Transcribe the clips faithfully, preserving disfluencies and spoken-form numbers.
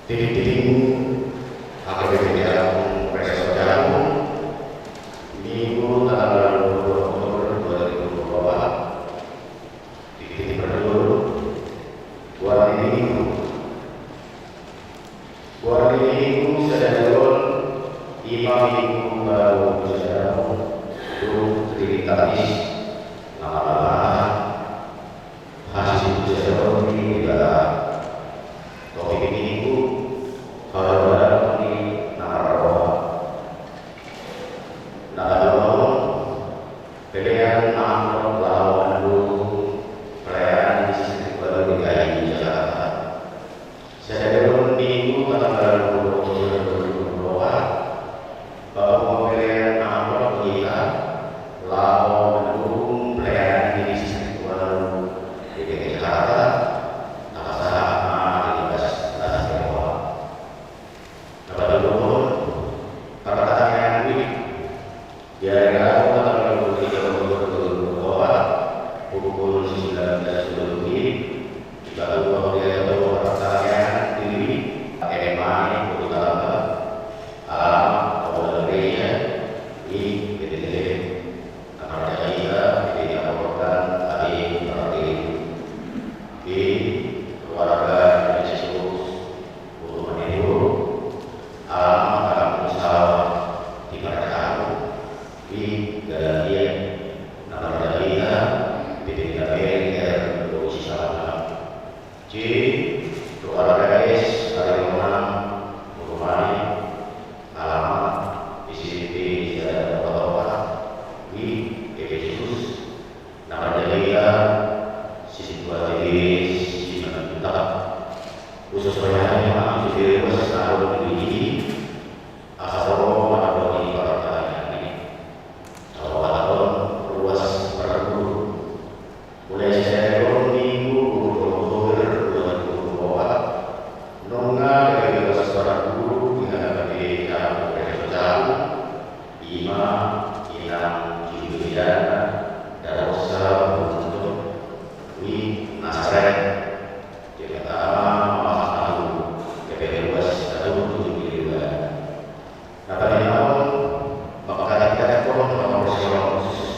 Tingki-tingki, H K B P T Agung Resort Agung, Minggu tanggal dua puluh Oktober dua ribu dua puluh empat, tingki-tingki perjolo, buat ini Minggu. Buat ini Minggu sadari on, ima Minggu baru sadari on, tu Trinitatis, nama-nama, Hasibujaon ni Debata. Topik Minggu, haroa ni na marroha. Na paduahon, pelean na amlop laho mandung pelayanan di Distrik Walu D K I Jakarta. Sadari on Minggu tanggal dua puluh Oktober dua ribu dua puluh empat, papungu pelean na amlop tu hita laho mandung pelayanan di Distrik Walu D K I Jakarta, na pasahat ma di bagas las ni roha. Na patoluhon, partangiangan wijk. Di ari Rabu tanggal dua puluh tiga Oktober dua ribu dua puluh empat, pukul sembilan belas dua puluh wib, dipatua di ari Rabu partangiangan di wijk, M M A ni Putu Talamba, alamat Kapolda Gereja, wijk Betlehem. Na marjaga hita, di na paborngin, ate, parjolo, di keluarga Yesus, Putu Maniru, alamat Kampung Sawah di Marjago, wijk Galatia. Na marjaga hita, di P P K P R dua Sisalama. C, keluarga S, Ariona, Murmani, alamat S M P Sada Toka-toka, wijk Epesus. Na marjaga hita, sintua T G Simanjuntak. Khusus rohani ma, sude ruas na adong di wijk i, asa ro manabuati partangiangan i. Saopathon, ruas parguru. Mulai sadari on Minggu dua puluh Oktober dua ribu dua puluh empat, nunga gabe ruas parguru di H K B P Agung Resort Agung, ima Inang Juliana Darosa Buntung, wijk Nasaret. Debata ma mamasak na tubu, gabe ruas na tubu tu Juliana. Na palimahon, manghatindanghon haporseaon khusus.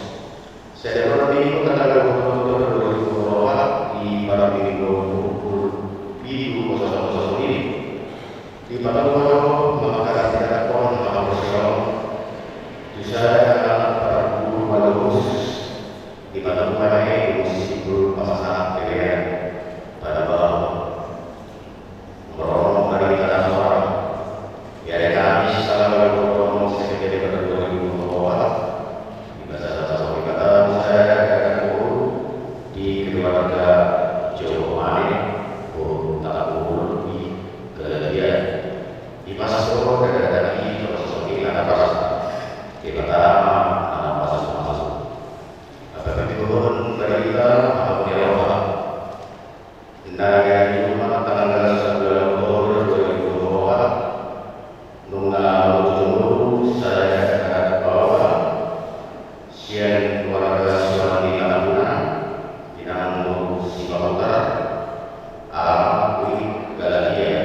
Sadari on Minggu tanggal dua puluh Oktober dua ribu dua puluh empat, di Parmingguon pukul pitu kosong kosong wib, dipatua do manghatindanghon haporseaon tu sada anak parguru Walu khusus, dipatua ma i tu simbol pasahat pelean paduahon. Mangkorhon barita na soara, di ari Kamis tanggal dua puluh September dua ribu dua puluh empat, dibahen Debata sada anak boru di keluarga Jogo Mane, boru Tambun, wijk Galatia. Dipasahat do sada anak i tu pasu-pasu ni Debata. Debata ma na mamasu-masu. Apala pituhon barita, apala pituhon. Nangkin Jumat tanggal sembilan Oktober dua ribu dua puluh empat, nunga mangujung ngolu sada anak paola sian keluarga Suwandi Tambunan, Inang Nur Simanjuntak, alamat wijk Galatia,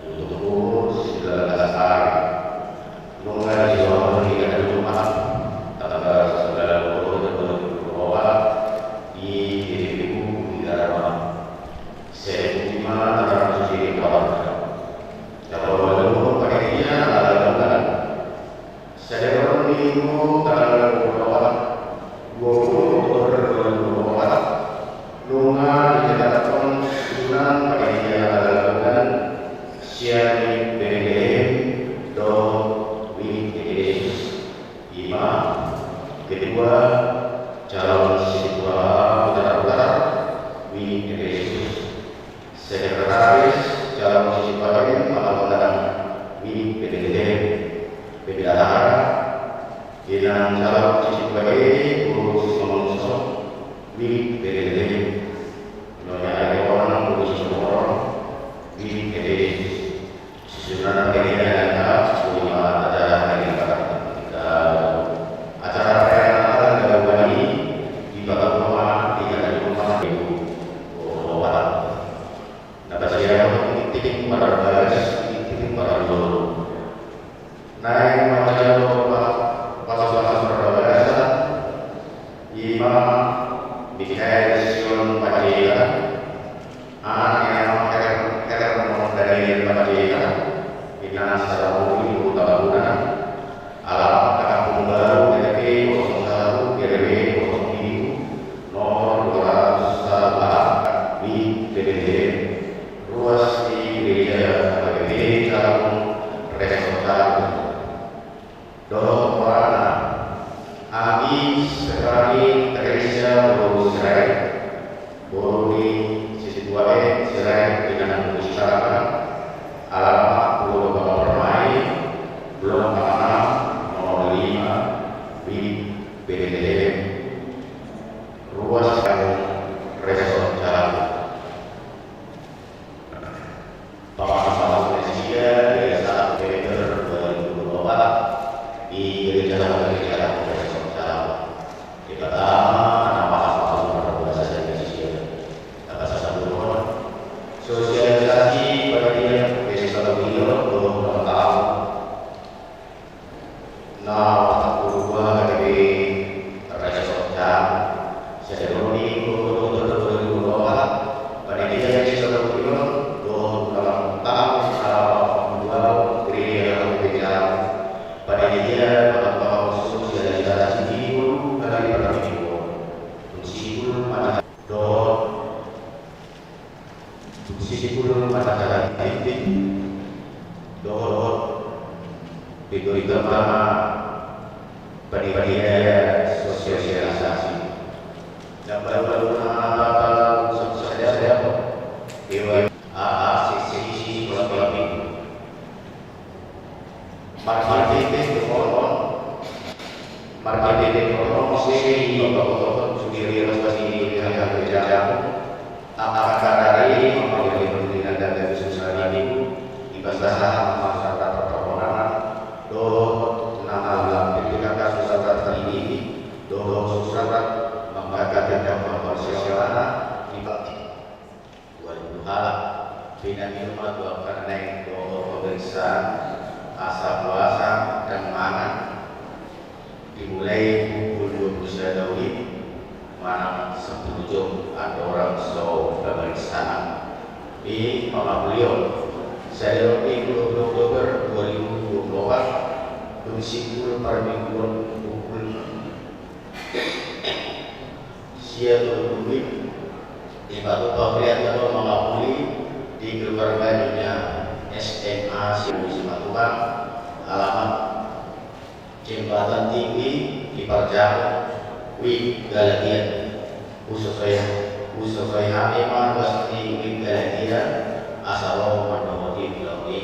untuk umur sembilan belas tahun. Nunga dijalo di hari Jumat tanggal sembilan Oktober dua ribu dua puluh empat di G P P U Guti Dharma. Sai boti ma tangiang sude di keluarga. Jalo ma dohot panitia ala-ala donggan. Sadari on Minggu tanggal dua puluh empat, dua puluh Oktober dua ribu dua puluh empat, nunga ditetapkon susunan panitia ala-ala donggan sian wijk Betlehem dohot wijk Epesus, ima ketua, calon sintua putar-putar wijk Epesus, sekretaris, calon sintua M M A, wijk Betlehem, bendahara, inang calon sintua Boru Simangunsong, wijk Betlehem, Nyonya Ariona Boru Situmorang, wijk Epesus. Susunan panitia na lengkap, boti ma acara na lengkap. Acara perayaan Natal gabe bani dipatua ma di hari Jumat, Minggu dua puluh empat. Na pasahat tingki-tingki marbagas Panjaitan, anak ni amang Her-, Hermon Daniel Panjaitan, inang si Sarmui di Huta Ragunan, alamat Kampung Baru, R T kosong satu, R W kosong pitu, nomor dua ratus satu A, di Betlehem, ruas di Gereja H K B P Cakung, Resort Cakung. Dohot goarna, Ami Sekarni Teresia boru Sirait, boru ni Situa E Sirait, inang boru Sitarakan, alamat Pulo Bapak Permai, Blok enam, nomor lima, di Betlehem, ruas Cakung, Resort Cakung. Pamasaman Indonesia, Gereja Satu November dua ribu dua puluh empat, di Gereja Satu Gereja Satu Gereja Satu Jawa. Di pertama, nama pamasaman perbuatan Indonesia. Sosialisasi pada dia, besok satu miliar, dua puluh enam tahun. Na patangku dua H K B P Resort Cakung. Sederoni dua puluh dua dua ribu dua puluh empat, panitia Resort Cakung dohot ulang tahun salah pangkuan gereja H K B P Cakung. Panitia patangku sosialisasi di guru hari permingguan. Sipul mana dohot Sipul mandalan titik dohot di gori gama panitia sosialisasi. Dan baru-baru na sosialisasi apa? Dewa A A C C sikola minggu. Marhite dohot on, marhite dohot on muse dipabotohon juri resolusi di H K B P Cakung, angka sadari mangawali pemilihan data khusus hari Minggu, dipasahat ma surat permohonan dohot nama P P K K surat terpilih dohot surat mangkatai daftar persiapan di Dua ribu halak, pinangido ma tu angka na naeng dohot pemeriksaan asa puasa dan mangan dimulai pukul dua puluh sada uli manang sampulu jom andorang so pemeriksaan. Di pangapulon, sadari Minggu dua puluh Oktober dua ribu dua puluh empat, dung simpul parmingguon pukul sia tolu uli, dipatupa huria tolu mangapuli di keluarga nyonya S M A si Simatupang, alamat Jembatan Tinggi di Parjabu, Wik Galatia. Husosoi, husosoi hami ma ruas ni Wik Galatia, asa ro mandohoti ulaon i.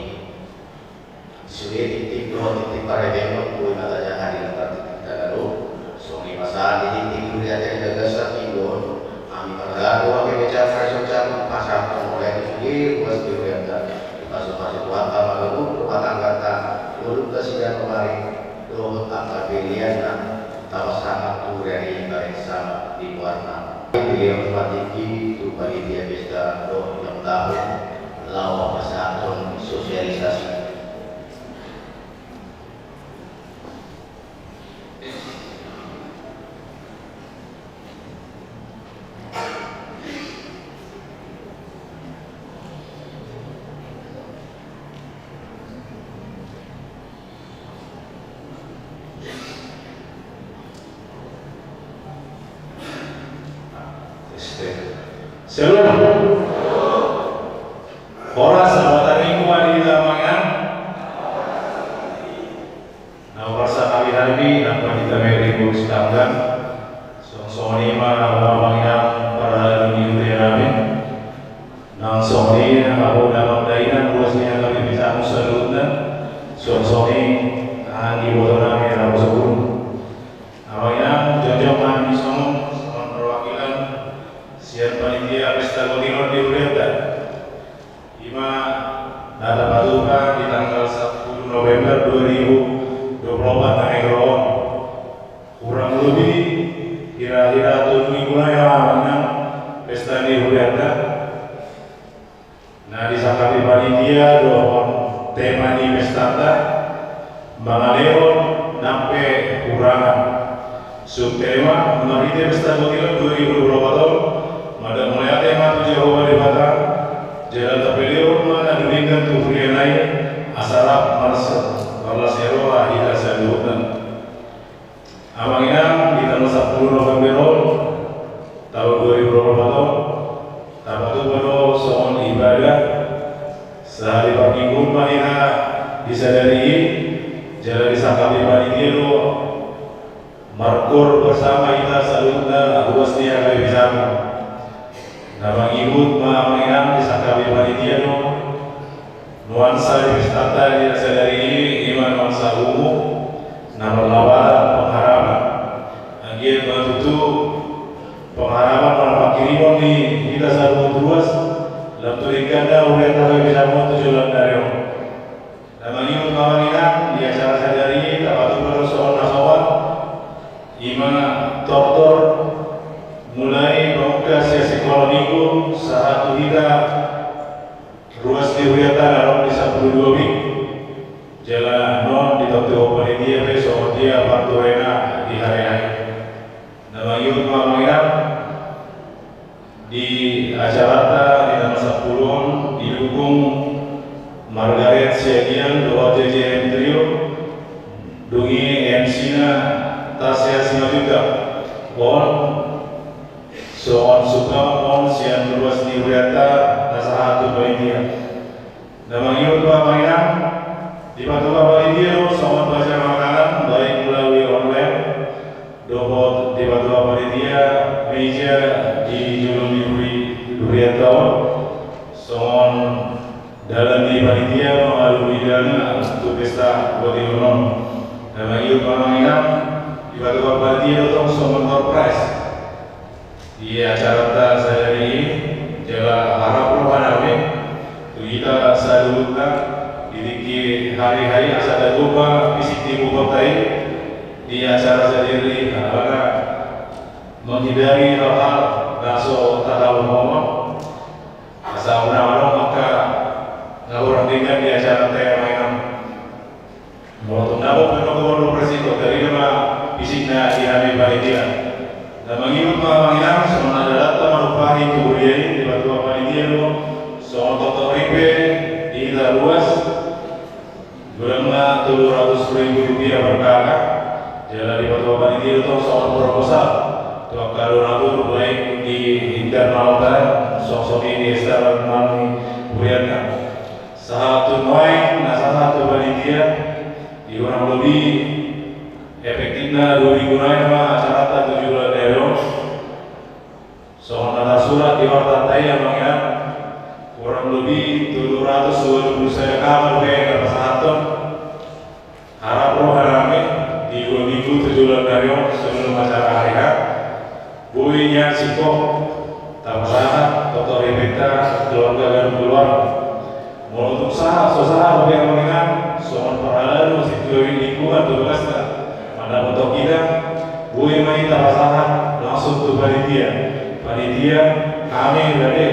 Sude tintin dohot tintin parhiteon, boi ma tajaha di lambar tintin tagalok. Songon i ma sahat di tintin huria di bagasan tingki on. Hami parhiteon, hami beca parhiteon, pasahathon mauliate sude ruas ni hurianta. Dipasupasu Tuhanta ma ganup rumah tangganta, ngolunta siganup ari, dohot angka peleanna, tapasahat tu huria ni Bapa sangap di goarna. Pelean ma tingki tu panitia pesta dohot ulang tahun, laho pasahathon sosialisasi. Shalom. Horas, selamat hari Minggu, mari kita mangan. Na horas, kami hari ini, apa kita meri bonus tangga. Songon i ma, apa manginang para alumni U T N amin. Nang songon i, apa udah mangdainang, ruas ni H K B P Cakung saluhutna. Songon i, nang di boto nami, nang bosokun. Amang inang, jongjong ma hami songon, songon perwakilan sian panitia pesta gottir on di hurianta. I ma na tapatupa di tanggal sampulu November dua ribu dua puluh empat na naeng ro on. Kurang lebih kira-kira tolu minggu lagi, amang inang, pesta ni hurianta. Na disangkapi panitia dohot tema ni pestanta, mangalehon nang pe hurangan. Subtema, marhite pesta gottir on dua ribu dua puluh empat on, mandok mauliate Protokol, tapatupa do songon ibadah. Sahali parmingguon ma hita di sadari i, jala disangkapi panitia do markoor bersama hita saluhutna ruas ni H K B P Jamot. Na mangihut ma amang inang, disangkapi panitia do nuansa di pestanta di sadari i, ima nuansa ungu na marlapatan pengharapan. Anggiat ma tutu pengharapan manang panghirimon ni hita saluhut ruas lam tu dengganna hurianta H K B P Jamot tu joloan ni ari on. Na mangihut ma amang inang, di acara sadari i tapatupa do songon na songon, ima tortor mulai pamungka sian sikola minggu sahat tu hita ruas ni hurianta na ro di sampulu dua minggu. Jala nuaeng ditongtong panitia pe songon dia parturena di hari-hari. Na mangihut ma amang inang, di acaranta di tanggal sampulu on didukung Margaret Siagian dohot J J M Trio, dung i M C-na Tasya Simanjuntak. On songon sumbangan on sian ruas ni hurianta na sahat tu panitia. Na mangihut ma amang inang, dipatupa panitia do songon baca makanan baik melalui online dohot dipatupa panitia meja di jolo ni huri-, hurianta on. Songon dalan ni panitia mangalului dana tu pesta botilonon. Na mangihut ma amang inang, dipatupa panitia do tong songon door prize di acaranta sadari i. Jala harap rohanami tu hita saluhutna di tingki hari-hari asa tatupa fisik ni buburta i di acara sadari i, alana menghindari hal-hal na so tahaholonghon, asa unang adong angka na hurang denggan di acaranta i, amang inang. Molo tung dapot pe nogoron do presiden, tarida ma fisikna di hami panitia. Na mangihut ma amang inang, songon na dalanta manumpahi tu huria i, dipatupa panitia do songon tongtong ripe di hita ruas, godangna tolu ratus ribu rupiah per K K. Jala dipatupa panitia do tong songon proposal tu angka donatur baik di internalta, songon i di eksternal ni hurianta. Sahat tu nuaeng na sahat tu panitia, di hurang lobi efektifna dua minggu nai ma acaranta tu joloan ni ari on. Songon na tarsurat di wartanta i, amang inang, hurang lobi tolu ratus dua pulu sada K K do na pasahathon. Harap rohanami, di dua minggu tu joloan ni ari on sebelum acara hari H, boi nian singkop tapasahat tongtong ripenta keluarga ganup keluarga. Molo tung sahat, so sahat dope, amang inang, songon parhalado sian lingkungan tu bagasta mandapothon hita, boi ma i tapasahat langsung tu panitia. Panitia, hami rade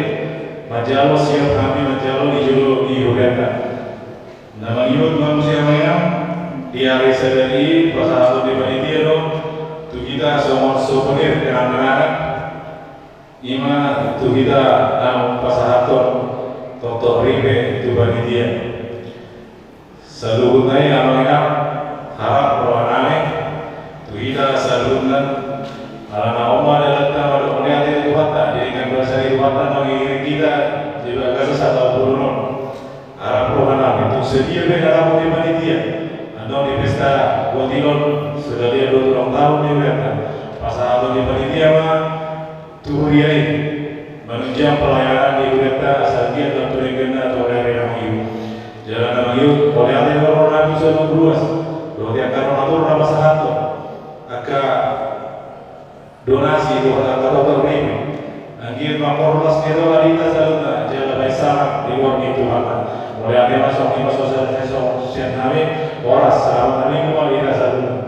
manjalo, siap hami manjalo di jolo ni hurianta. Na mangihut ma muse, amang inang, di ari sadari i pasahaton ni panitia do tu hita songon souvenir kenang-kenangan, ima tu hita naung pasahathon tongtong ripe tu panitia. Saluhutna i, amang inang, harap rohanami tu hita saluhutna, alana on ma dalanta mandok mauliate tu Tuhanta, di denggan basa ni Tuhanta mangiring hita di bagasan sataon bolon on. Harap rohanami, tung sadia pe na dapot ni panitia antong di pesta botilonon, sekalian do tu ulang tahun ni hurianta, pasahaton ni panitia ma tu huria i, manunjang pelayanan di hurianta asa anggiat lam tu dengganna tu ari-ari na mangihut. Jala na mangihut, mauliate ma rohanami tu saluhut ruas dohot angka donatur na pasahathon angka donasi dohot angka tongtong ripe. Anggiat ma porlas ni roha di hita saluhutna jala baen sangap di goar ni Tuhanta. Mauliate ma, songon i ma, so sahat sian hami. Horas, selamat minggu ma di hita saluhutna.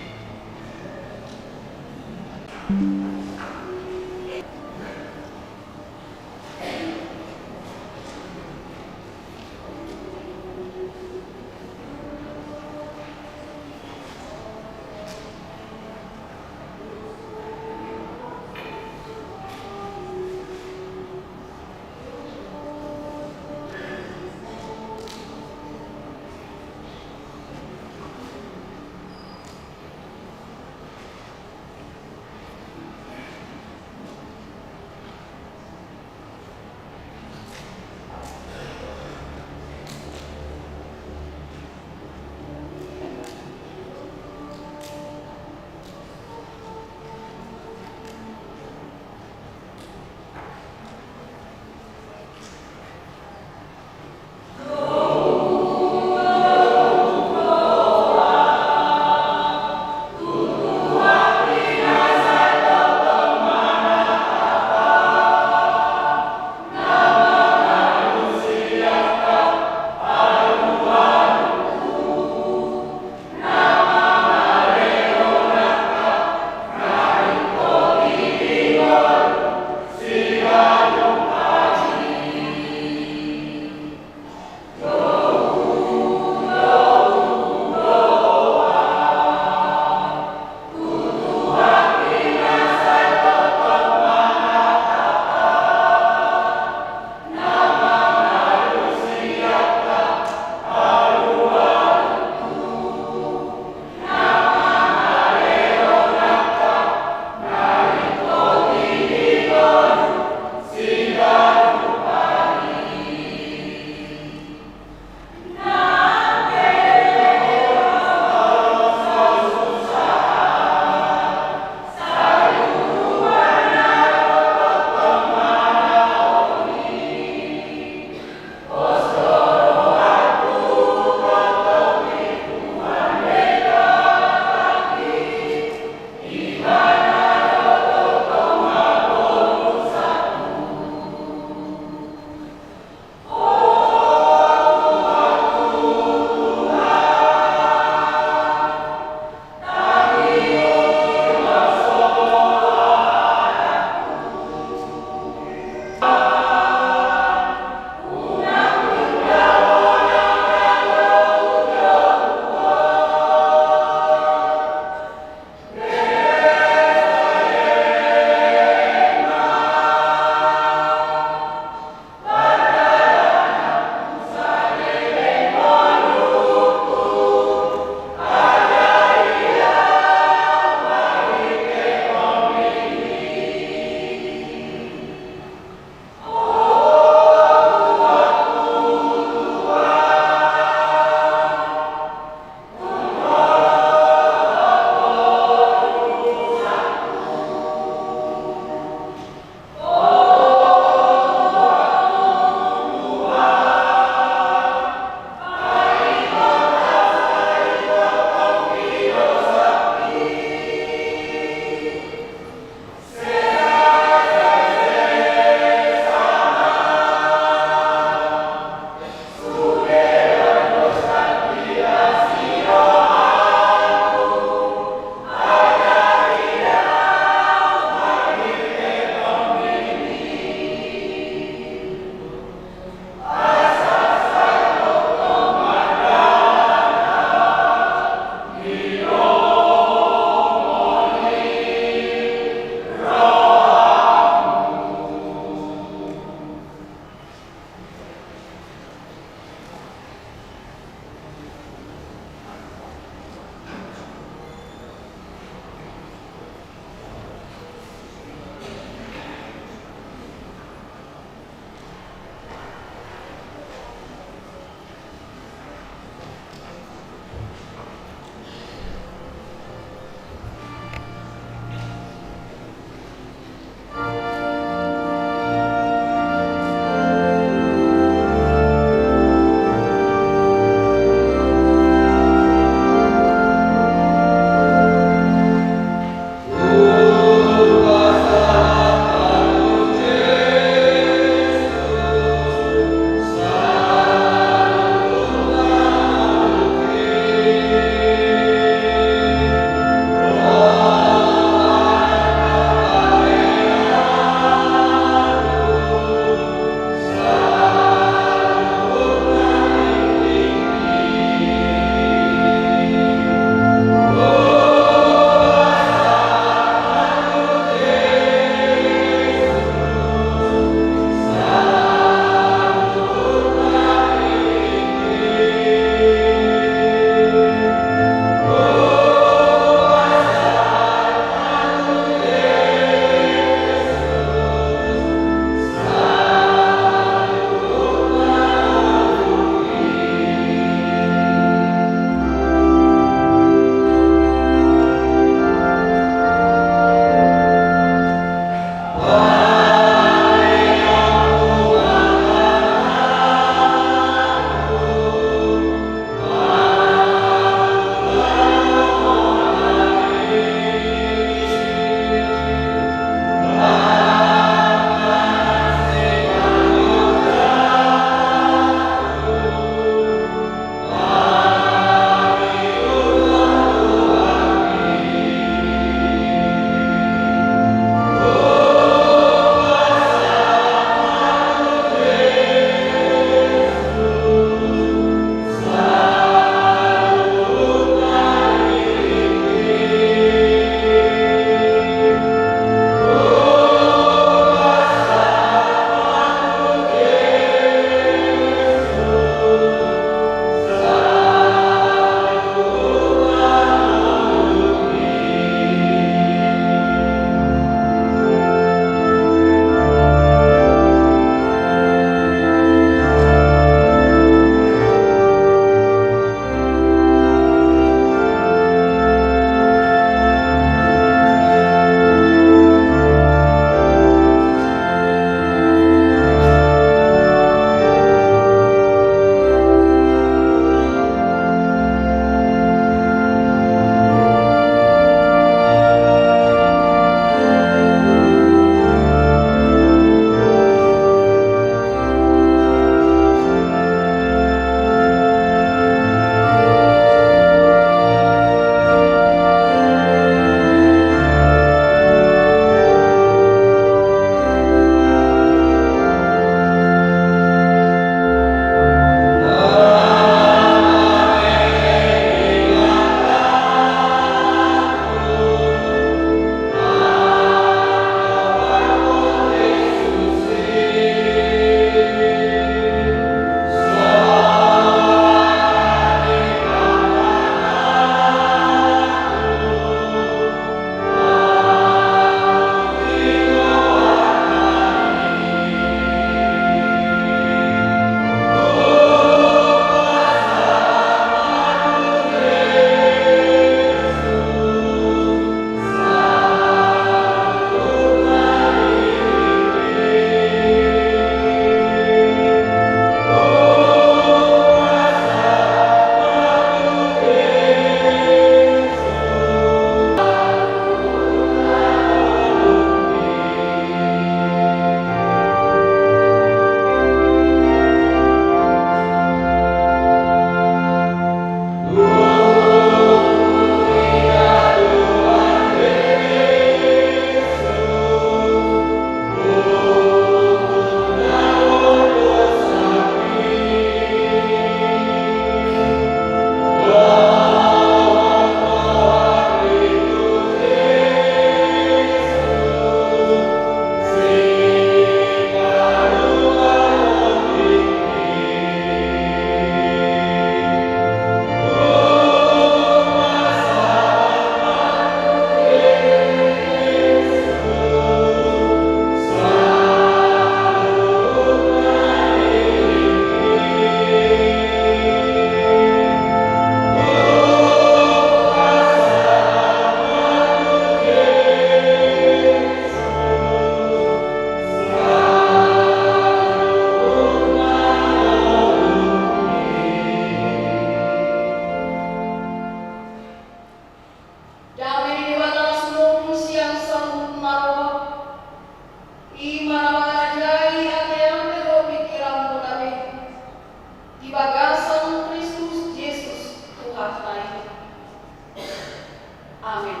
Amin.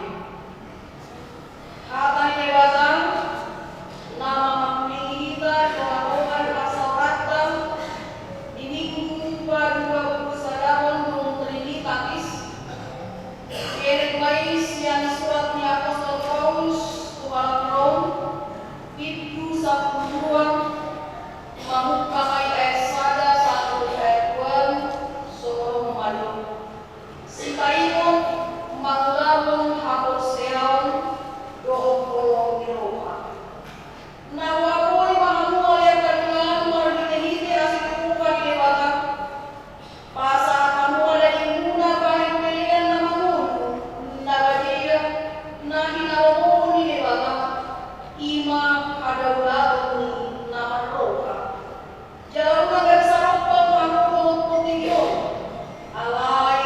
Hata ni Debata na mangulahon hita di tongatonga ni parsaoranta di Minggu paduapulusadahon dung Trinitatis, dierek ma i sian surat ni apostel Paulus tu halak Rom, bindu sampulu dua, mamungka ma i ayat sada sahat tu ayat ualu, songon on ma didok. Sipaingot mangulahon haporseaon dohot holong ni roha. Na huapoi ma hamu ale angka dongan marhitehite asi ni roha ni Debata, pasahat hamu ma dagingmuna bahen pelean na mangolu, na badia, na hinalomohon ni Debata, i ma hadaulaton ni na marroha. Jala unang gabe sarombang hamu dohot portibi on. Alai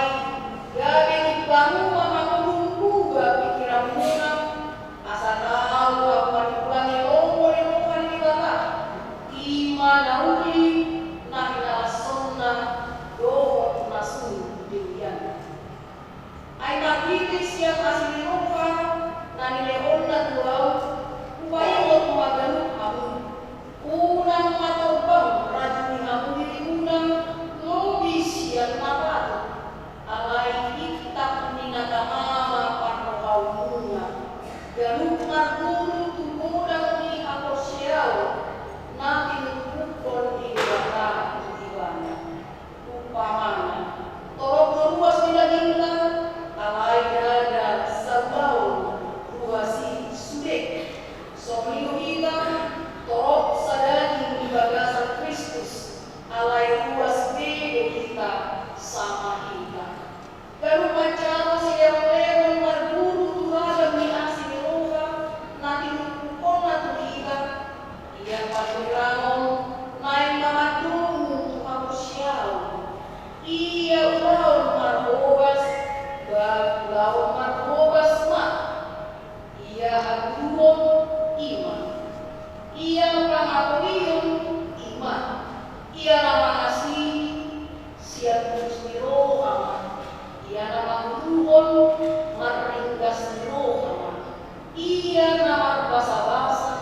gabe timbang ma hamu dung buga pingkiranmuna, asa tau hamu manimbangi lomo ni roha ni Debata, i ma na uli, na hinalashonna dohot na sun denggan. Ai marhite sian asi ni roha na nilehonna tu ahu, hupaingot ma ganup hamu. Unang ma torbang rajuni hamu dirimuna lobi sian na patut, alai intap ni na tama ma parrohaonmuna, ganup marguru tu godang ni haporseaon na tinumpukhon ni Debata tu ibana. Umpamana, torop do ruas ni dagingta, alai ndada saulaon ruas i sude. Songon i do hita, torop sadaging di bagasan Kristus, alai ruas be do hita sama hita. Ganup manjalo silehotlehon marguru tu ragam ni asi ni roha na tinumpukhonna tu hita. Ia pandurangon naeng mandomu tu haporseaon. Ia ulaon marhobas, ba ulaon marhobas ma. Ia haguruhon, i ma. Ia pangapogion, i ma. Ia na mangasihi, sian tulus ni roha ma. Ia na manguduhon, marringgas ni roha ma. Ia na marbasabasa,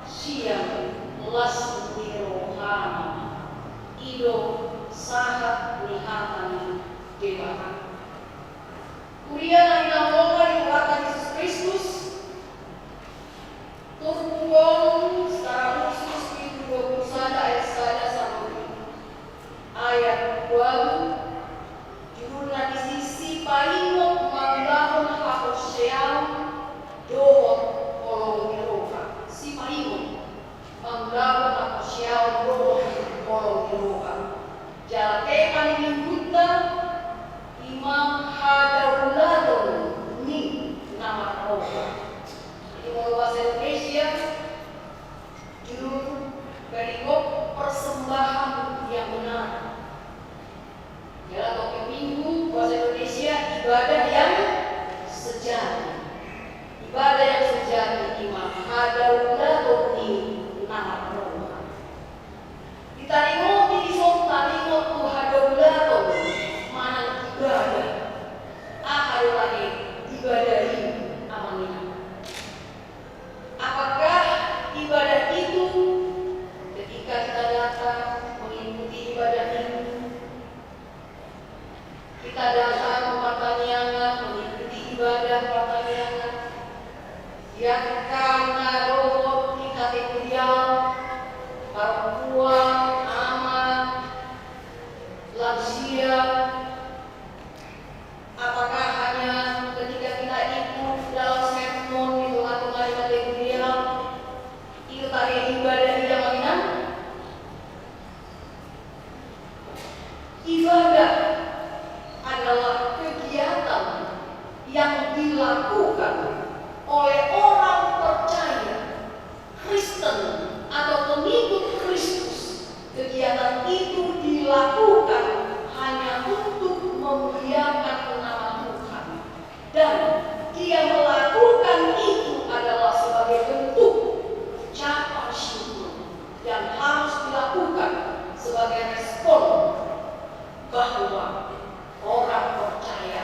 sian las ni rohana. I do sahat ni hata ni Debata. Huria na hinaholongan di Tuhanta Jesus Kristus, turpuk on secara khusus di dua puluh sada ayat sada sampai ayat dua puluh, judulna disi sipaingot mangulahon haporseaon dohot holong ni roha. Sipaingot mangulahon haporseaon dohot holong ni roha. Jala tema ni minggunta i ma hadaulaton ni na marroha. Jadi molo bahasa Indonesia, judul perikop persembahan yang benar. Jala topik minggu bahasa Indonesia ibadah yang sejati. Ibadah yang sejati i ma hadaulaton ni na marroha. Ditaringoti dison taringot tu hadaulaton manang ibadah. Aha do lae ibadah i, amang inang? Apakah ibadah itu ketika kita datang mengikuti ibadah minggu, kita datang partangiangan, mengikuti ibadah partangiangan, di angka na dohot di kategori parempuan, anak, lansia, apakah hanya ketika kita ikut dalam sermon di tengah-tengah kategori itu tadi ibadah dia mengenang? Ibadah adalah kegiatan yang dilakukan oleh orang percaya Kristen atau pengikut Kristus. Kegiatan itu dilakukan hanya untuk memuliakan nama Tuhan. Dan dia melakukan itu adalah sebagai bentuk ucapan syukur yang harus dilakukan sebagai respon bahwa orang percaya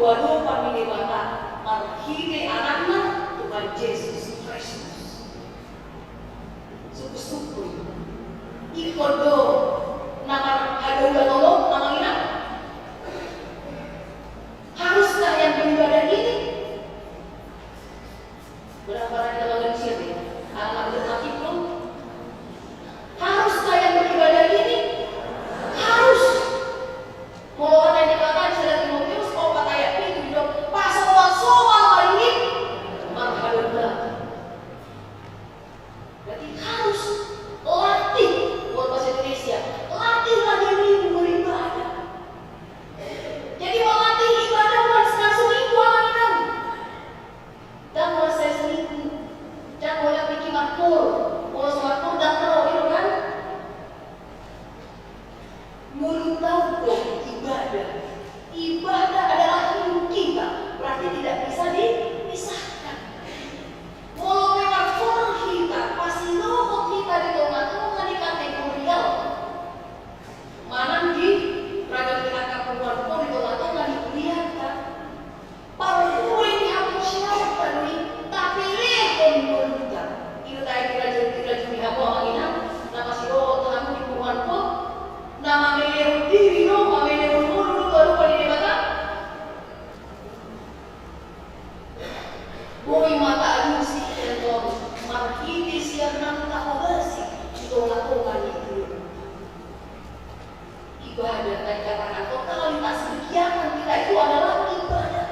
Padopan ni Debata marhite Anakna Tuhan Jesus Kristus. Sungkun-sungkun, ingkon do na marhadaulaton on, amang inang? Haruskah yang beribadah ini? Berapa kita makan siang ya? Anak-anak mati belum? Haruskah yang beribadah ini? Harus. Molo hata ni Debata di sada Timoteus opat ayat pitu didok, pasomalsomal ma diri marhadaulaton. Berarti harus latih, buat bahasa Indonesia, latihlah dirimu beribadah. Jadi melatih ibadah bukan sekali seminggu, amang inang. Ndang molo sai seminggu, ndang molo tingki markoor, molo so markoor ndang ro, i do kan? Ngolunta on do ibadah. Ibadah adalah hidup kita, berarti tidak bisa dipisahkan. Molo pe markoor hita, pasidohot hita di tongatonga ni kategorial manang di ragam ni angka punguan on di tongatonga ni kuliahta. Parbuei ni haporseaonta do i, tapelehon ngolunta. I do tahe di rajung, di rajung ni hamu, amang inang, na masidohot hamu di punguan on, na mamelehon diri do, mamelehon ngolu do tu adopan ni Debata. Boi ma taalusi, ia tong, marhite sian na tahobasi di tongatonga ni ulaonta. Ibadah, tadi katakan, totalitas kegiatan kita itu adalah ibadah.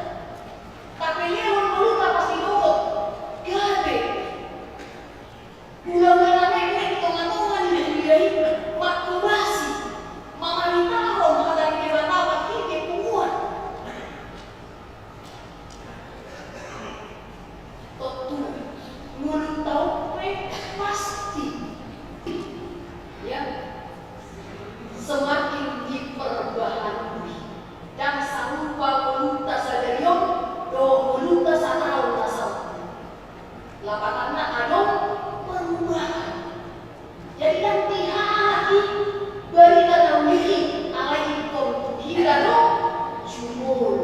Tapelehon ngolunta, pasidohot gabe. Ulang-ulang i di tongatonga ni kuliah i, manghobasi, mamaritahon hata ni Debata marhite punguan. Tontu, ngolunta on pe pasti, ya, semakin diperbaharui. Ndang sarupa ngolunta sadari on dohot ngolunta sataon na salpu. Lapatanna adong perubahan. Jadi ndang dihalak i barita na uli i, alai ingkon tu hita do jumolo.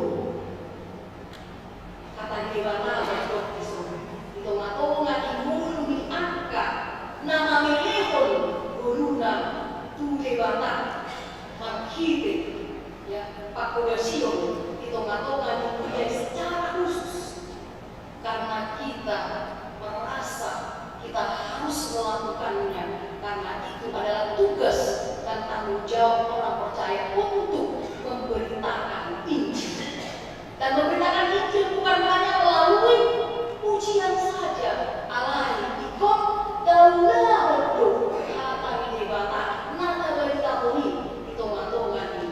Hata ni Debata mandok dison, di tongatonga ni ngolu ni angka na mamelehon ngoluna tu Debata marhite, ya, panghobasion di tongatonga ni kuliah i secara khusus. Karena kita merasa kita harus melakukannya, karena itu adalah tugas dan tanggung jawab orang percaya untuk memberitakan Injil. Dan memberitakan Injil bukan hanya melalui pujian saja, alai ingkon taulahon do hata ni Debata na tabaritahon i di tongatonga ni.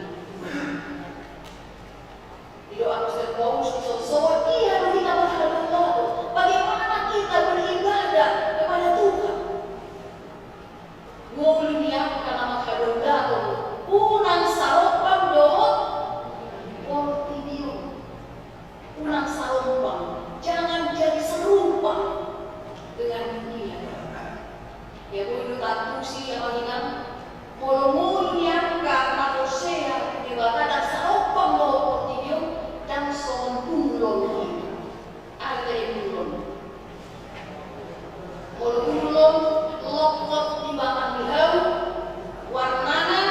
Didok apostel Paulus dison, songon dia do hita marhadaulaton, bagaimana kita beribadah kepada Tuhan. Ngolu ni angka na marhadaulaton, unang sarombang dohot portibi on. Unang sarombang, jangan jadi serupa dengan dunia. Ya, boi do taantusi, amang inang, molo ngolu ni angka na porsea tu Debata ndang sarombang dohot portibi on, ndang songon bunglon i. Aha do tahe bunglon? Molo bunglon lokot di batang ni hau, warnana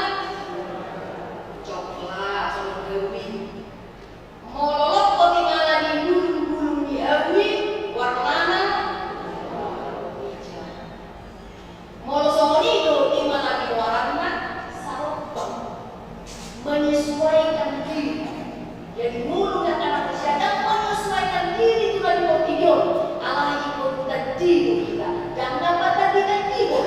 coklat, songon hau i. Molo lokot imana di bulungbulung ni hau i, warnana hijau. Molo songon i do imana di muarana, sarombang. Menyesuaikan diri. Jadi ngolu ni angka na porsea ndang menyesuaikan diri tu na di portibi on, alai ingkon tading do hita, ndang na patading-tadingon.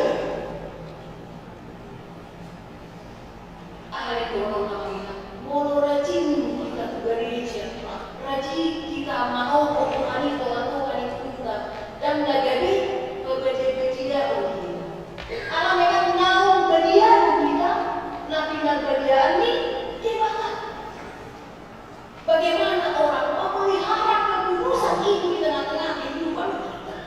Aha do dohonon, amang inang? Molo rajin hita tu gareja, rajin hita manohor Tuhan i di tongatonga ni ngolunta, ndang na gabe pabadiabadiaon hita. Ala memang naung badia do hita, na pinarbadiaan ni Debata. Bagaimana orang memelihara kekudusan itu di tengah-tengah kehidupan kita?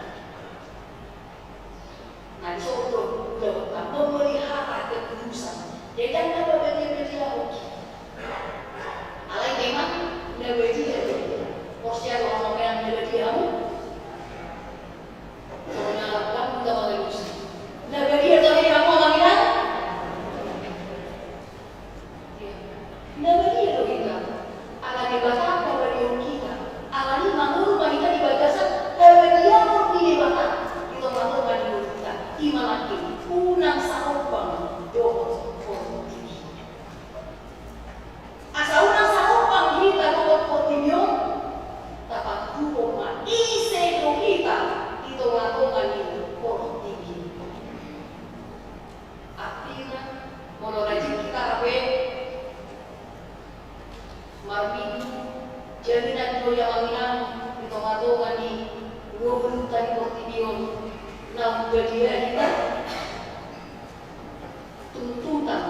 Jaminan do i, amang inang, di tonga-tonga ni ngolunta di portibi on, na umbadia hita tuntutan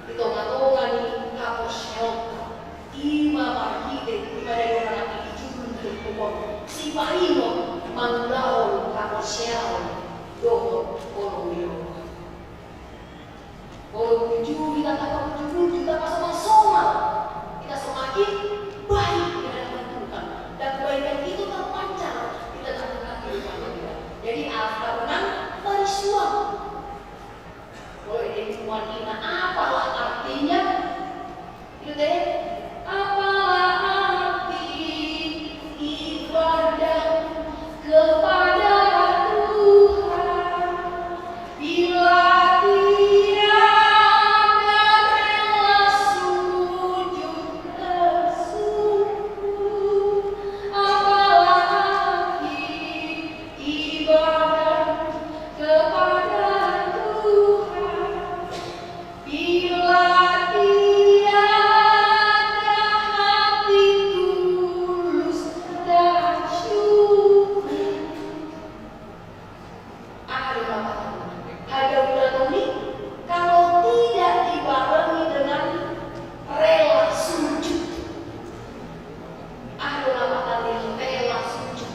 di tonga-tonga ni haporseaonta, i ma marhite i ma na didok ni julu ni turpuk on, sipaingot mangulahon haporseaon dohot holong ni roha. Molo burju hita, tapaburju-burju, tapasomal-somal, hita semakin baik di hadapan Tuhan. Dan kebaikan itu terpancar di tengah-tengah kehidupan kita. Jadi, alas tabunan marisuang. Molo ende ni Tuhan, apalah artinya? Apalah arti ibadah kepada Tuhan bila tiada rela sujud bersyukur? Apalah arti ibadah kepada Tuhan bila tiada hati tulus dan syukur? Aha do lapatanna? Hadaulaton i kalau tidak dibarengi dengan rela sujud. Aha do lapatan ni rela sujud?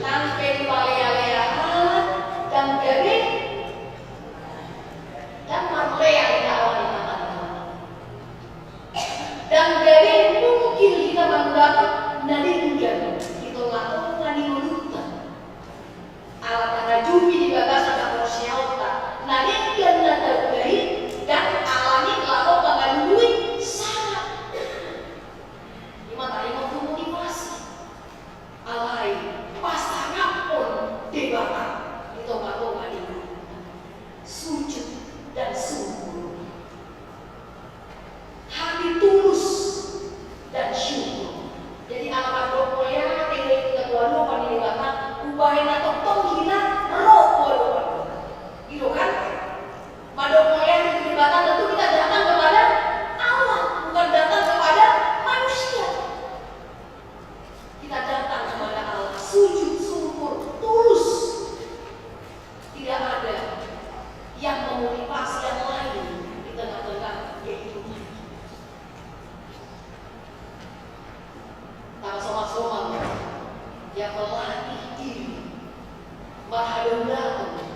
Nang pe dipalea-lea halak, ndang gabe, ndang marlea hita ala ni hata ni Tuhan. Ndang gabe mungkin hita mangulahon na denggan di tonga-tonga ni ngolunta. Ala tarajumi di bagasan haporseaonta na denggan na taula i, ndang ala ni laho mangalului syarat. I ma taringot tu motivasi. Alai pasangapon Debata di tonga-tonga ni ngolunta. Sujud dan syukur. Hati tulus dan syukur. Jadi, ala mandok mauliate do i tu hatuadopan ni Debata, umbahen na tongtong hita ro tu adopan. Gitu kan? Mandok mauliate tu Debata, tentu kita datang kepada Allah, bukan datang kepada manusia. Kita datang kepada Allah, sujud syukur, tulus. Tidak ada yang memotivasi yang lain di tengah-tengah kehidupan kita. Tapasomal-somal, ya, melatih diri. Marhadaulaton.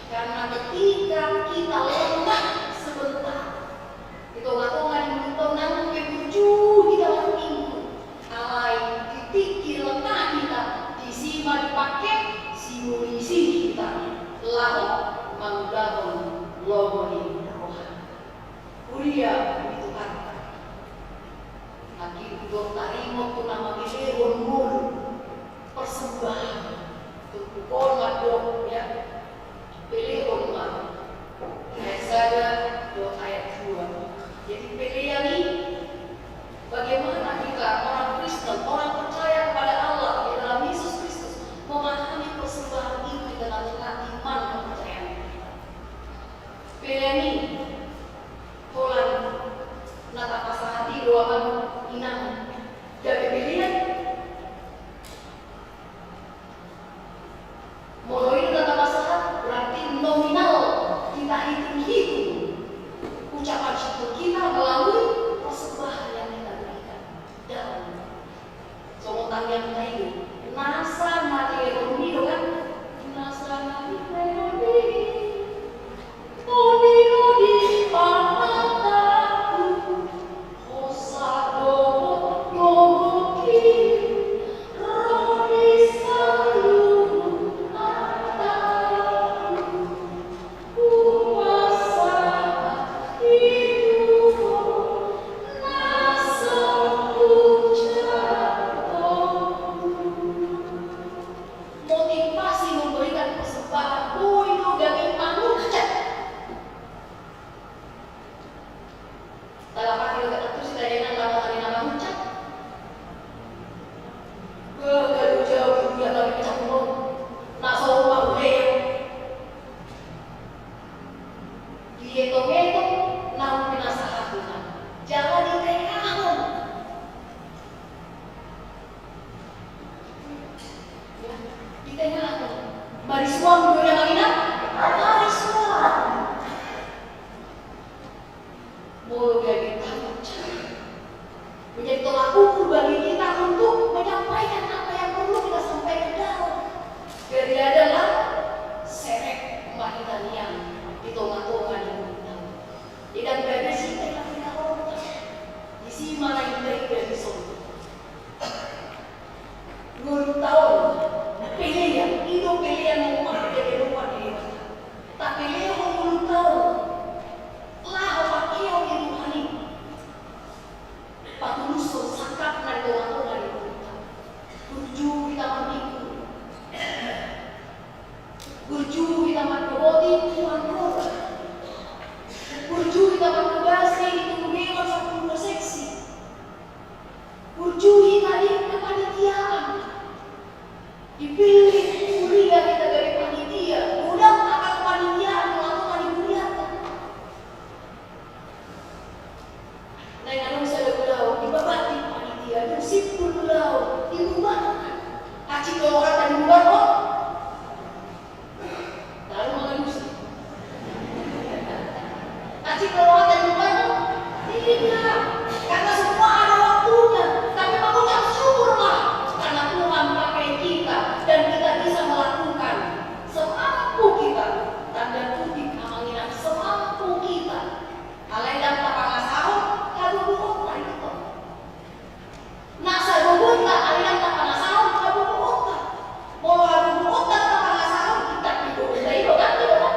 Karena ketika kita lemah sebentar, di tonga-tonga ni ngolunta on, nang pe burju hita marminggu, alai di tingki lemah hita, disi ma dipake si munisi hita laho mangulahon lomo ni roha. Huria ni Tuhanta. Nangkin do taringot tu na mambelehon ngolu, persembahan. Turpuk on mandok, ya, belehon ma. Ayat sada dohot ayat dua. Jadi, pelean i, bagaimana kita, orang Kristen, orang percaya kepada Allah di dalam Yesus Kristus, memahami persembahan itu di tengah-tengah iman kepercayaan kita? Pelean i, holan na tapasahat i do, amang inang, gabe pelean. Molo i do na tapasahat, berarti nominal kita hitung-hitung ucapan syukur kita melalui persembahan yang kita berikan. Dan songon tangiang na i do, nasa na nilehon i do kan? Nasa na nilehon i, on do di pamatangku, hosa dohot Simpul laho dibubarhon. Hansit do rohanta dibubarhon? Lalu mangalusi. Hansit do rohanta dibubarhon? Tidak. Karena semua ada waktunya. Tapi mengucap syukurlah karena Tuhan pakai kita dan kita bisa melakukan semampu kita. Tanda kutip, amang inang, semampu kita. Alai ndang tapangasahon hagogoonta, itu. Nasa gogonta, alai ndang tapangasahon hagogoonta. Molo hagogoonta tapangasahon, intak di gogonta i do kan, i do kan?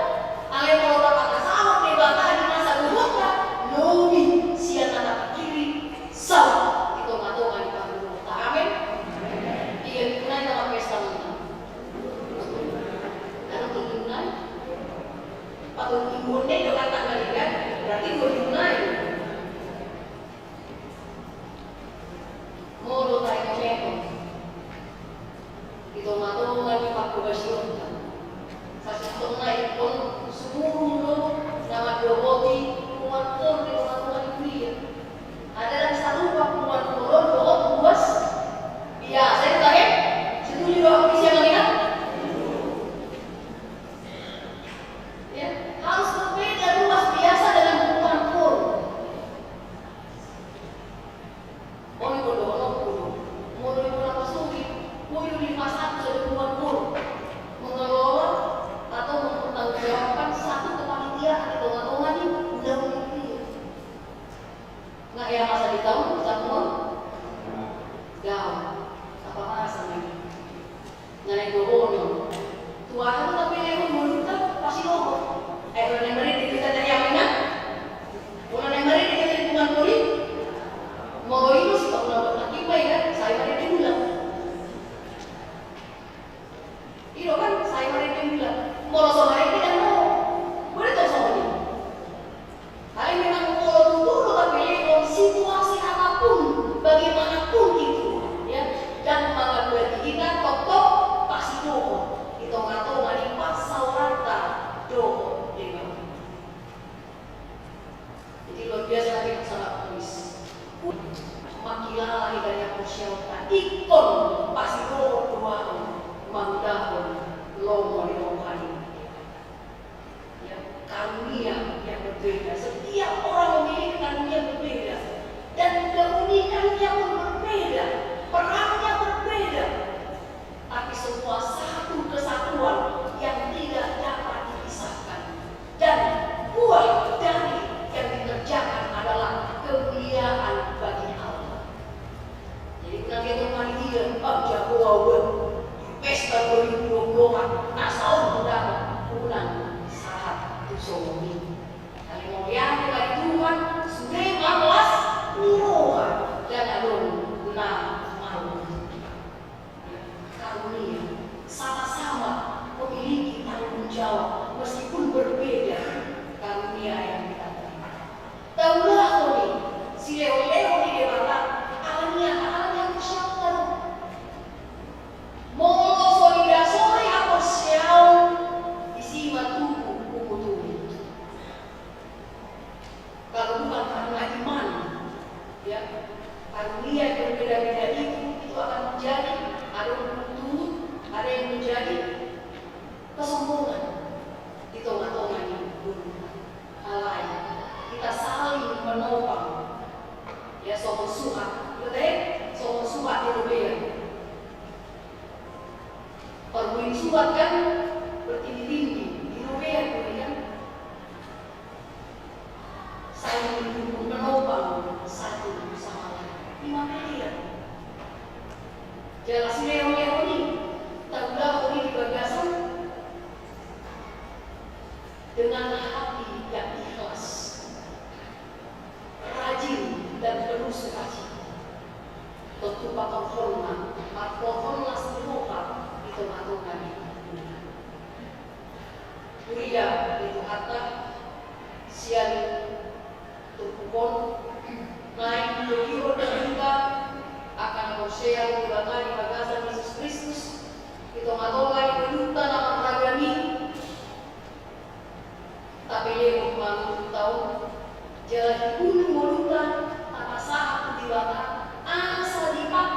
Alai molo tapangasahon Debata di nasa gogonta, lobi sian na tapikiri saut di tongatonga ni parngoluonta. Amin. Ia, di na i tama pesta muna. Anu tu di na i. Patut inggonde do kata kalian, berarti inggonde do na i. Molo taingot-ingot di tongatonga ni panghobasionta, sasintongna ingkon sumurung do na mandohoti punguan pol di tongatonga ni huria. Ada dan sarupa punguan pol on dohot ruas biasa, i do tahe? Setuju do ahu disi, amang inang? Ya, harus berbeda ruas biasa dengan punguan pol. On ingkon dohononku do, molo di Bola Pasogit, boi do dipasangkut sada punguan pol mengelola atau mempertanggungjawabkan satu kepanitiaan di tongatonga ni ulaon ni huria. Nga hea masa di taon, jamuan? Daong. Apa masa lagi? Nga na i dohonon. Tu aha do tapelehon ngolunta, pasti dohot. Ai molo na marende do hita, amang inang? Molo na marende do hita di punguan pol i? Molo i do, sipangula do nangkin ma i kan, sai marende ulang. I do kan, sai marende ulang. Molo so marende kan, molo. Boi do songon i. Alai memang molo tutu do tapelehon, situasi apapun, bagaimanapun itu, ya, dan mangabati hita, tongtong pasti dohot di tongatonga ni parsaoranta dohot Debata. Jadi luar biasa lagi masalah kuis. Mangkilala hita di haporseaonta, ingkon pasti dohot do ahu mangudahon lomo ni roha ni Debata. Ya, karunia yang berbeda. Setiap orang memiliki karunia berbeda. Dan keunikannya pun berbeda. Perannya berbeda. Tapi semua satu kesatuan yang tidak dapat dipisahkan. Dan buah dari yang dikerjakan adalah kemuliaan bagi Allah. Jadi, unang dietong panitia, "Ah, jago ahu, pesta dua ribu dua puluh empat, nasa on do ahu." Unang sahat tu songon i. Alai molo diatur Tuhan, sude marlas ni roha, dan adong na marugi. Karunia, sama-sama memiliki tanggung jawab, meskipun berbeda karunia yang kita terima. Taulahon i, silehonlehon ni Debata, alani aha? Alani haporseaonta do. Molo so didasori haporseaon, disi ma tubu pungu tuli. Kalau bukan karena iman, ya, karunia yang berbeda-beda itu, itu akan menjadi, ada yang berturut, ada yang menjadi kesombongan di tongatonga ni ngolunta. Alai, kita saling menopang. Ya, songon suhat. Betul, eh? Songon suhat di robean. Parbue ni suhat kan bertindih-tindih, di robean do i kan. Saling mendukung, menopang satu sama lain. Ima pelean. Jala silehonlehon i, taulahon i di bagasan dengan hati yang ikhlas, rajin dan penuh sukacita. Tontu patorhonna, patorhon las ni roha di tongatonga ni huria. Huria ni Tuhanta, sian turpuk on, naeng dihilala hita angka na porsea di Debata di bagasan Jesus Kristus, di tongatonga ni ngolunta na marragam i, tapelehon ma ngolunta on, jala dihulahula ngolunta, tapasahat tu Debata, asa dipakai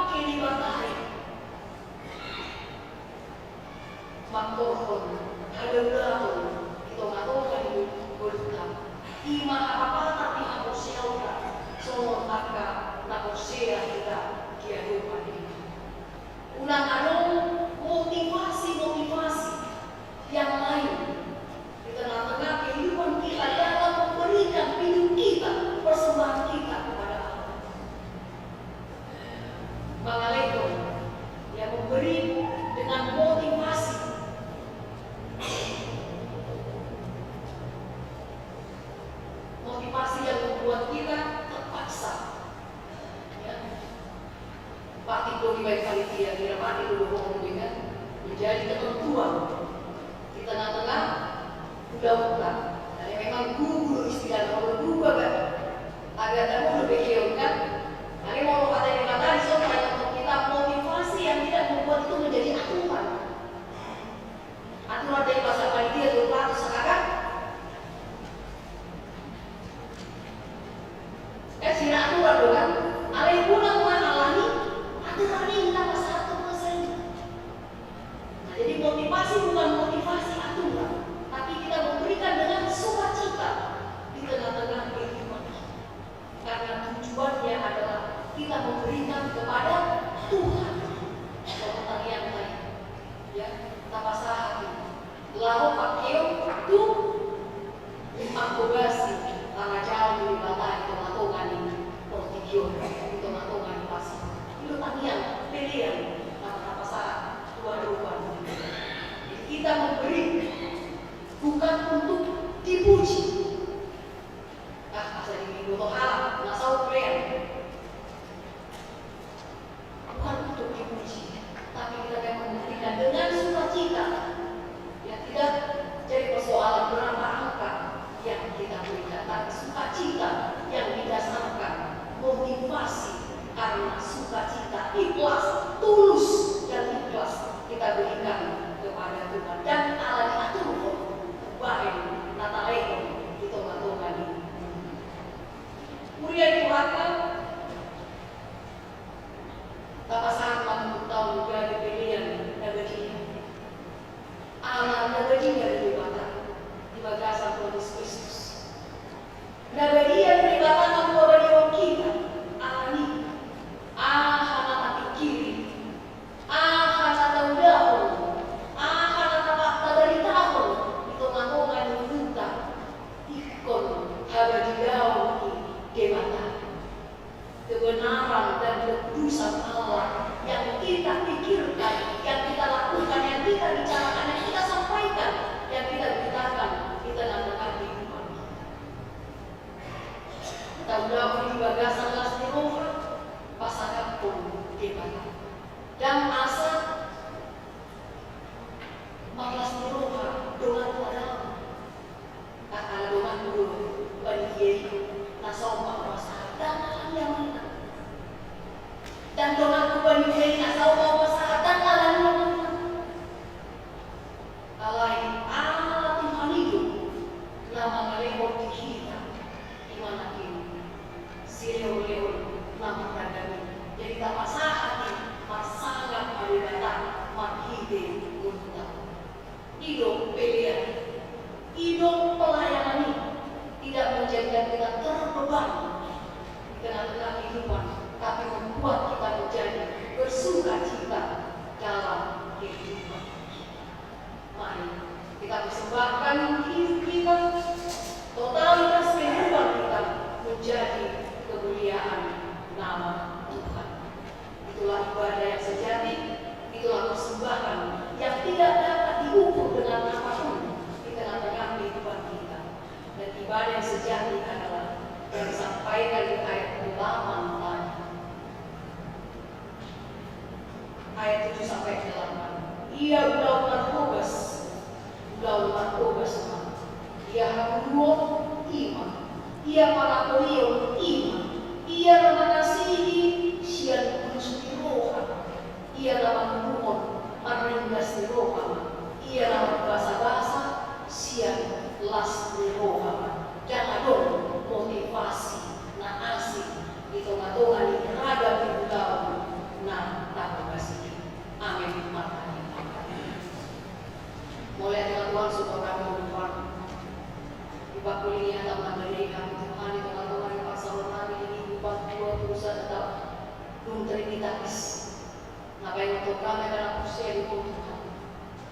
Itu dohononmu dengan menjadi ketentuan di tengah-tengah ulaonta. Jadi memang gugu do istilahna, molo gugu agak, agak tabu do bekeon kan. Jadi molo hata Debata dison manonton kita, motivasi yang tidak membuat itu menjadi aturan. Aturan dari bahasa panitia tu patu sekarang. Kan sira aturan do kan? Alai unang ma alani aturan i hita pasahat tu kuasa i. Nah, jadi motivasi bukan motivasi aturan, tapi kita memberikan dengan sukacita di tengah-tengah kehidupan kita. Karena tujuannya adalah kita memberikan kepada Tuhan. Kalau pertanyaan tadi, ya, tapasahat i. Laho pakeon tu, di pangkobasi harajaon ni Debata di tonga-tonga ni portibi on, di tonga-tonga ni pasa. I do tangiang, pelean, na tapasahat tu adopan. Jadi kita memberi bukan untuk dipuji. Ah, asa diboto halak, na saut pelean. Bukan untuk dipuji, tapi kita akan membuktikan dengan sukacita. Ya, tidak jadi persoalan berapa angka yang kita berikan, tapi sukacita yang didasarkan motivasi karena sukacita, ikhlas, tulus dan ikhlas kita berikan kepada Tuhan. Dan ala diaturhon bahen na talehon di tonga-tonga ni. Huria ni Tuhanta, tapasahat ma tu hita on gabe pelean na badia. Ala na badia do Debata di bagasan Tuhan Jesus Kristus. Na badia do Debata mamboan hita, alani aha na tapingkiri, aha na taulahon, aha na tapa-, tabaritahon di tonga-tonga ni ngolunta, ingkon habadiaon i Debata. Kebenaran dan kekudusan Allah yang kita pikirkan, yang kita lakukan, yang kita bicarakan, yang kita sampaikan, yang kita beritakan di tengah-tengah kehidupan kita. Taulahon i di bagasan las ni roha, pasangap tu Debata. Ndang asa marlas ni roha dongan tu adaon. Ndang ala donganku do panitia i, na saut ma hupasahat, ndang ala ni amangna. Ndang donganku panitia i, na saut ma hupasahat, ndang ala ni amangna. Alai ala Tuhan i do na mangalehon di hita, i ma na nangkin silehon-lehon na marragam i. Jadi tapasahat i marsangap tu Debata marhite ngolunta. I do pelean i, i do pelayanan i, tidak menjadikan kita terbeban di tengah-tengah kehidupan, tapi membuat kita menjadi bersukacita dalam kehidupan. Mari kita persembahkan hidup kita, totalitas kehidupan kita menjadi kemuliaan nama Tuhan. Itulah ibadah yang sejati, itulah persembahan yang tidak dapat diukur dengan apapun di tengah-tengah kehidupan kita. Dan ibadah yang sejati adalah yang disampaikan di ayat delapan tadi. Ayat tujuh sampai delapan. Ia ulaon na hogas, ulaon na hogas ma. Ia haburuon, i ma. Ia pangapolion, i ma. Ia na mangasihi sian bulus ni roha. Ia na manguruhon marringgas ni roha ma. Ia na marbasabasa sian las ni roha ma. Ndang adong motivasi na asing di tonga-tonga ni ragam ni ulaon na tahogas i. Amen. Martangiang ma hita. Mauliate ma Tuhan, syukur hami Tuhan. Di pangkoli ni hataM na badia i hami Tuhan, di tonga-tonga ni parsaoran nami di Minggu patua tu sada taon dung Trinitatis. Na paingothon hami angka na porsea di Ho Tuhan.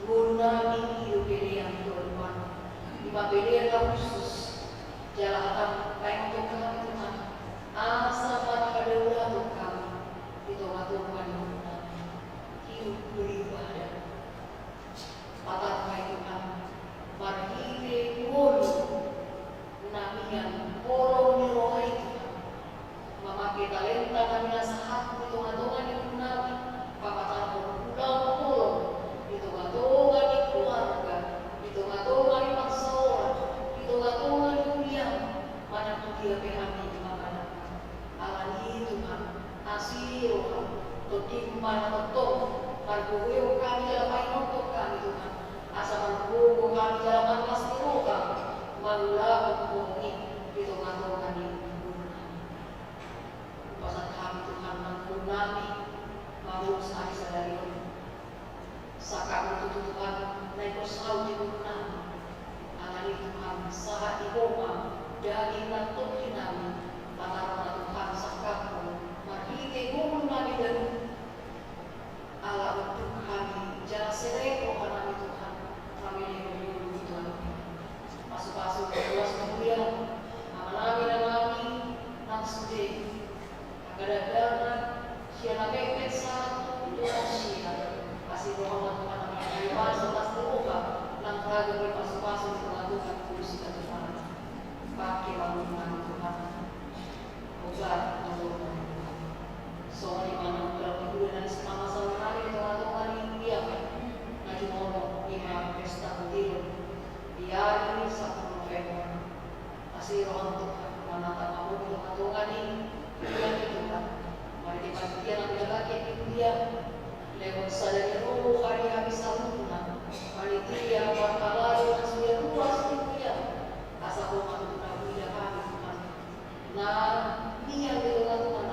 Ngolu nami i do pelean Tuhan. I ma pelean na khusus. Jala hataM paingothon hami Tuhan. Asa marhadaulaton hami di tonga-tonga ni ngolu nami. Hidup beribadah. Patar ma i Tuhan, marhite ngolu na mian holong ni roha i Tuhan, mamangke talenta nami na sahat di tonga-tonga ni ngolu nami, papatarhon Tondimuna na tongtong, margogo hami jala paingothon hami Tuhan, asa margogo hami jala marlas ni roha mangulahon Ho i di tongatonga ni ngolunami. Hupasahat hami Tuhan nang ngolunami, mamolus hami sadari on. Sangkapmu tutu Tuhan, na ingkon saut di ngolunami. Alani Tuhan, sahat di Ho ma daging nang tondinami, patarona Tuhan sangkapmu marhite ngolunami dalan. Ala unduk hami jala serep rohanami Tuhan, pamelehon ngolu di Tuhan. Pasupasu ma ruas ni huria amanami, inanami, nang sude angka dakdanak, sian na metmet sahat tu na porsea. Asi roha ma Tuhan, na marhite las ni roha, nang ragam ni pasupasu di tongatonga ni ngolu i Tuhan. Pake ma ngolunami Tuhan. Obat ma ngolunami Tuhan. Songon i ma nang dalan ni huria na nisa mamasaur nami di tongatonga ni huria, na jumolo i ma pesta botilon di ari sampulu November. Asi roham Tuhan, manatap hamu di tongatonga ni huria i Tuhan. Marhite panitia na pinabangkit ni huria, lehon sada ni roha di hami saluhutna, panitia, parhalado, na sude ruas ni huria. Asa Ho ma tutu na huida hami Tuhan. Na nian di tongatonga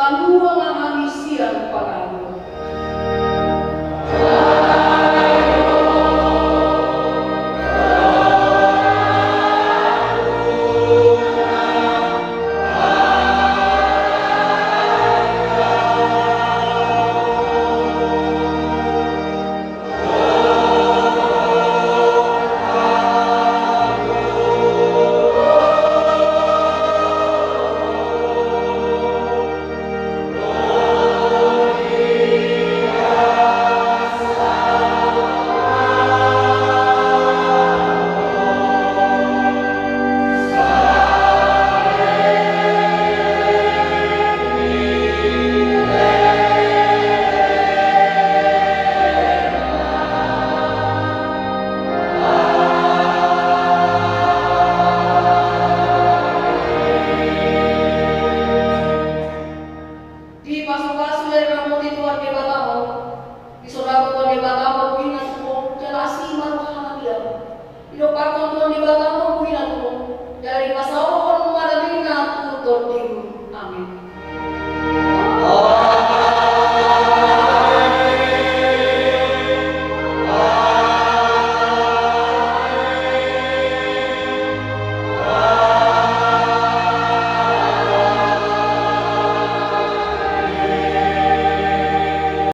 Palua ma hami sian pangan.